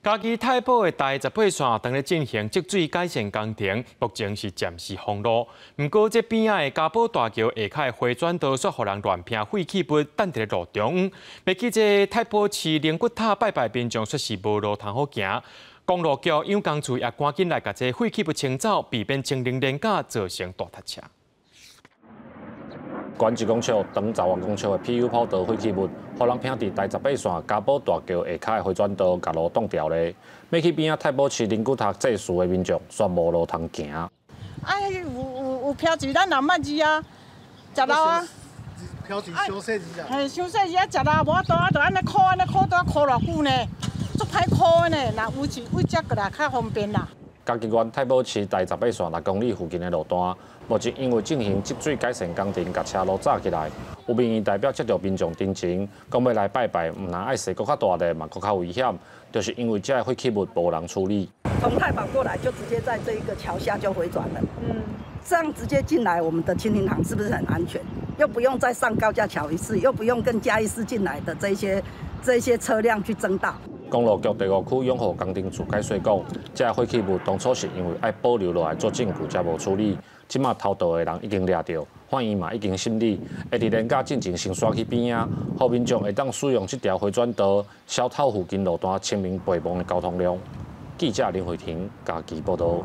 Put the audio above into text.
嘉義太保的台十八線當咧進行積水改善工程，目前是暫時封路。毋過這邊仔的嘉寶大橋下跤的迴轉道，煞予人亂拋廢棄物，擲佇咧路中。欲去這太保市靈骨塔拜拜民眾，煞是無路通好行。公路局養工處也趕緊來共這廢棄物清走，避免清明連假造成大塞車。懸1公尺、長10外公尺的 PU 跑道廢棄物，予人拋佇台十八線嘉寶大橋下跤的迴轉道，共路擋牢咧。欲去邊仔太保市靈骨塔祭祀的民眾，煞無路通行。啊，有有有飄水，咱人捌字啊，食老啊。飄水傷細字啊。嘿，傷細字啊，食老無法度啊，就按呢箍按呢箍拄箍偌久呢，足歹箍的呢。若有是對遮過來較方便啦。嘉義縣太保市台十八線6公里附近的路段，目前因為進行積水改善工程，共車路閘起來。有民意代表接著民眾陳情，講欲來拜拜，毋但愛踅閣較大力，嘛閣較危險，就是因為這個廢棄物無人處理。從太保過來就直接在這一個橋下就迴轉了。這樣直接進來我們的清靈堂是不是很安全？又不用再上高架橋一次，又不用跟嘉義市進來的這些車輛去爭道。公路局第五區養護工程處解釋講，這個廢棄物當初是因為愛保留落來做證據，才無處理。這馬偷渡的人已經掠著，法院嘛已經審理，會佇連假進前先徙去邊仔，予民眾會當使用這條迴轉道，消透附近路段清明白忙的交通量。記者林慧婷嘉義報導。